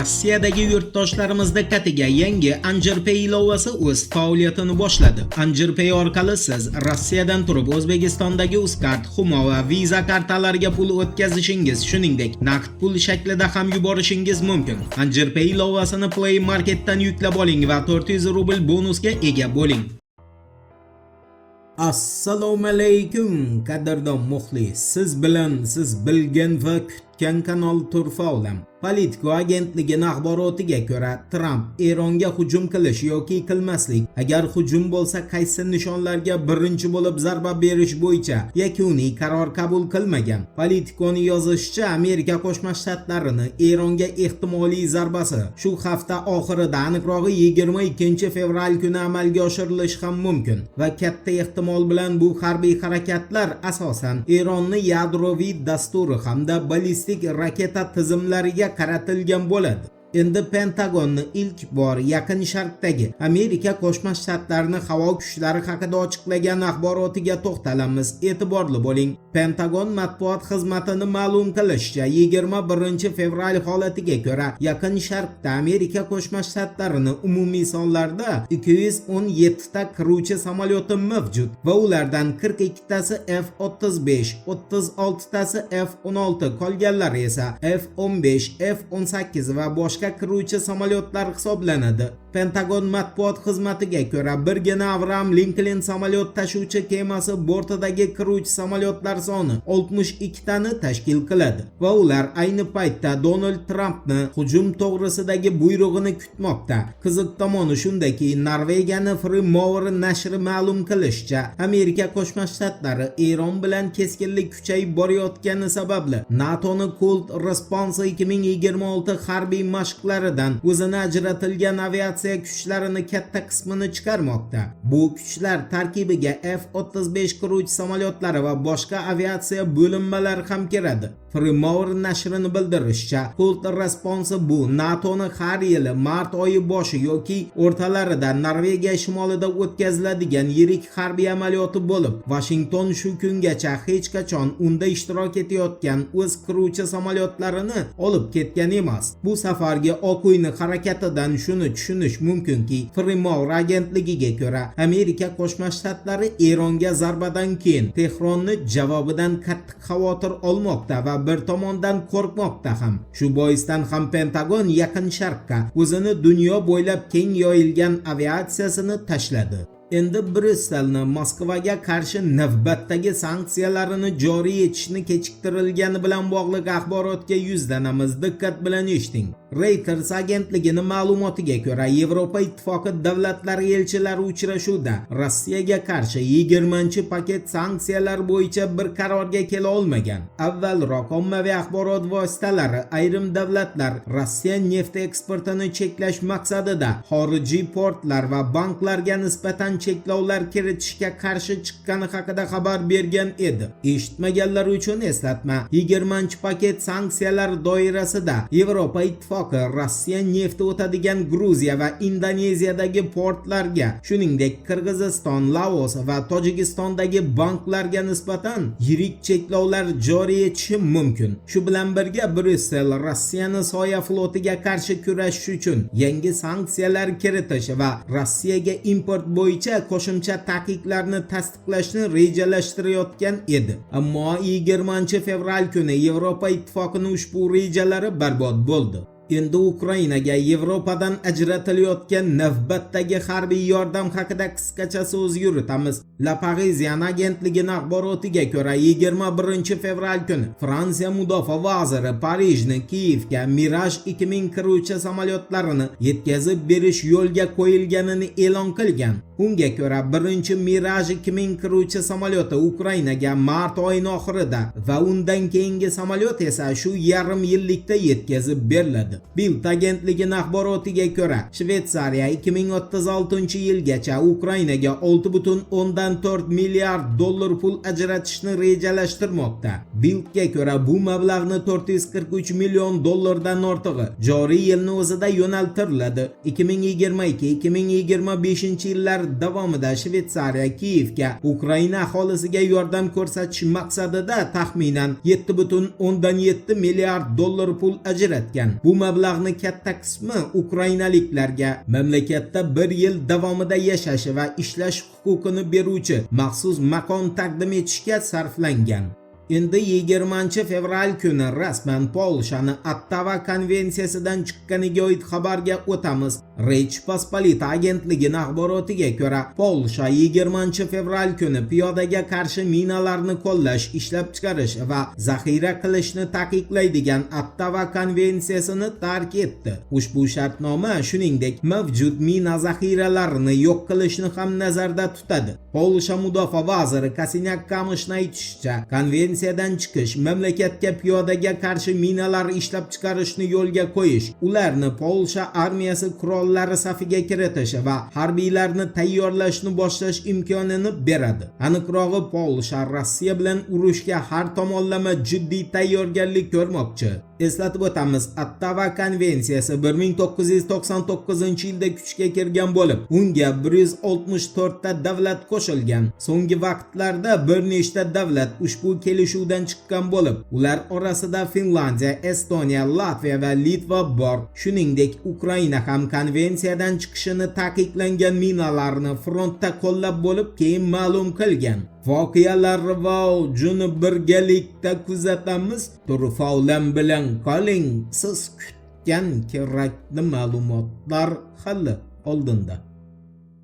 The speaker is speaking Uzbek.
Rossiyadagi yurtdoshlarimiz diqqatiga yangi Anjirpay ilovasi o'z faoliyatini boshladi. Anjirpay orqali siz Rossiyadan turib O'zbekistondagi Uzcard, Humo va Visa kartalariga pul o'tkazishingiz, shuningdek, naqd pul shaklida ham yuborishingiz mumkin. Anjirpay ilovasini Play Marketdan yuklab oling va 400 rubl bonusga ega bo'ling. Assalomu alaykum, qadrdon muxlis. Siz bilan siz bilgan va kutgan kanal Turfa Olam. Politico agentligining axborotiga ko'ra, Tramp Eronga hujum qilish yoki qilmaslik, agar hujum bo'lsa, qaysi nishonlarga birinchi bo'lib zarba berish bo'yicha yakuniy qaror qabul qilmagan. Politiconing yozishicha, Amerika Qo'shma Shtatlarini Eronga ehtimoliy zarbasi shu hafta oxirida, aniqrog'i 22-fevral kuni amalga oshirilishi ham mumkin va katta ehtimol bilan bu harbiy harakatlar asosan Eronni yadroviy dasturi hamda ballistik raketa tizimlariga qaratilgan bo'ladi. Endi Pentagonni ilk bor Yaqin Sharqdagi Amerika Qo'shma Shtatlarini havo kuchlari haqida ochiqlagan axborotiga to'xtalamiz. E'tiborli bo'ling. Pentagon matbuot xizmatini ma'lum qilishicha, 21-fevral holatiga ko'ra, Yaqin Sharqda Amerika Qo'shma Shtatlarini umumiy sonlarda 217 ta qiruvchi samolyoti mavjud va ulardan 42 tasi F-35, 36 tasi F-16, qolganlari esa F-15, F-18 va boshqa qiruvchi samolyotlar hisoblanadi. Pentagon matbuot xizmatiga ko'ra, birgina Abraham Lincoln samolyot tashuvchi kemasi bortidagi qiruvchi samolyotlar soni 62 tani tashkil qiladi va ular ayni paytda Donald Trampni hujum to'g'risidagi buyrug'ini kutmoqda. Qiziq tomoni shundaki, Norvegiyani Fremover nashri ma'lum qilishicha, Amerika Qo'shma Shtatlari Eron bilan keskinlik kuchayib borayotgani sababli NATOni Cold Response 2026 harbiy mashqlaridan o'zini ajratilgan aviatsiya kuchlarini katta qismini chiqarmoqda. Bu kuchlar tarkibiga F-35 qiruvchi samolyotlari va boshqa aviatsiya bo'linmalari ham kiradi. Fremover nashrini bildirishicha, Cold Response bu NATOni har yili mart oyi boshi yoki o'rtalarida Norvegiya shimolida o'tkaziladigan yirik harbiy amaliyoti bo'lib, Vashington shu kungacha hech qachon unda ishtirok etayotgan o'z qiruvchi samolyotlarini olib ketgan emas. Bu safargi Oq uyni harakatidan shuni tushunish mumkinki, Fremover agentligiga ko'ra, Amerika Qo'shma Shtatlari Eronga zarbadan keyin Tehronni javobidan qattiq xavotir olmoqda va bir tomondan qo'rqmoqda ham. Shu boisdan ham Pentagon Yaqin Sharqqa o'zini dunyo bo'ylab keng yoyilgan aviatsiyasini tashladi. Endi Bryusselni Moskvaga qarshi navbatdagi sanksiyalarini joriy etishni kechiktirilgani bilan bog'liq axborotga yuzlanamiz. Diqqat bilan eshiting. Reuters agentligining ma'lumotiga ko'ra, Yevropa Ittifoqi davlatlari elchilari uchrashuvda Rossiyaga qarshi 20-paket sanksiyalar bo'yicha bir qarorga kela olmagan. Avvalroq ommaviy axborot vositalari ayrim davlatlar Rossiya neft eksportini cheklash maqsadida xorijiy portlar va banklarga nisbatan cheklovlar kiritishga qarshi chiqqani haqida xabar bergan edi. Eshitmaganlar uchun eslatma: 20-paket sanksiyalar doirasida Yevropa Ittifoqi Rossiya nefti o'tadigan Gruziya va Indoneziyadagi portlarga, shuningdek Qirg'iziston, Laos va Tojikistondagi banklarga nisbatan yirik cheklovlar joriy etishi mumkin. Shu bilan birga Bryussel Rossiyani soya flotiga qarshi kurashish uchun yangi sanksiyalar kiritish va Rossiyaga import bo'yicha qo'shimcha taqiqlarni tasdiqlashni rejalashtirayotgan edi. Ammo 20-fevral kuni Yevropa Ittifoqining ushbu rejalari barbod bo'ldi. Endi Ukrainaga Yevropadan ajratilayotgan navbatdagi harbiy yordam haqida qisqacha so'z yuritamiz. La Parisien agentligining axborotiga ko'ra, 21-fevral kuni Fransiya mudofaa vaziri Parijni Kiyevga Mirage 2000 qiruvchi samolyotlarini yetkazib berish yo'lga qo'yilganini e'lon qilgan. Unga ko'ra, birinchi Mirage 2000 qiruvchi samolyoti Ukrainaga mart oyining oxirida va undan keyingi samolyot esa shu yarim yillikda yetkazib beriladi. Bild agentligining axborotiga ko'ra, Shvetsariya 2036-yilgacha Ukrainaga 6,4 milliard dollar pul ajratishni rejalashtirmoqda. Bildga ko'ra, bu mablag'ni 443 million dollardan ortig'i joriy yilni o'zida yo'naltiriladi. 2022-2025 yillar davomida Shvetsariya Kiyevga Ukraina aholisiga yordam ko'rsatish maqsadida taxminan 7,7 milliard dollar pul ajratgan. Bu mablag'ning 3,1 milliard dollari Mablag'ni katta qismi ukrainaliklarga mamlakatda bir yil davomida yashash va ishlash huquqini beruvchi maxsus makon taqdim etishga sarflangan. Endi 20-fevral kuni rasman Polshani Ottava konvensiyasidan chiqqaniga oid xabarga o'tamiz. Rech Pospolita agentligining axborotiga ko'ra, Polsha 20-fevral kuni piyodaga qarshi minalarni qo'llash, ishlab chiqarish va zaxira qilishni taqiqlaydigan Ottava konvensiyasini tark etdi. Ushbu shartnoma, shuningdek, mavjud mina zaxiralarini yo'q qilishni ham nazarda tutadi. Polsha mudofaa vaziri Kosiniak Kamishni aytishicha, konvensiyadan chiqish mamlakatga piyodaga qarshi minalar ishlab chiqarishni yo'lga qo'yish, ularni Polsha armiyasi qurollari safiga kiritish va harbiylarni tayyorlashni boshlash imkonini beradi. Aniqrog'i, Polsha Rossiya bilan urushga har tomonlama jiddiy tayyorgarlik ko'rmoqchi. Eslatib o'tamiz, Ottava konvensiyasi 1999-yilda kuchga kirgan bo'lib, unga 164 ta davlat qo'shilgan. So'nggi vaqtlarda bir nechta davlat ushbu kelishuvdan chiqqan bo'lib, ular orasida Finlandiya, Estoniya, Latviya va Litva bor. Shuningdek, Ukraina ham konvensiyadan chiqishini taqiqlangan minalarni frontda qo'llab bo'lib, keyin ma'lum qilgan. Voqealar rivojini birgalikda kuzatamiz. Turfa olam bilan qoling. Siz kutgan kerakli ma'lumotlar hali oldinda.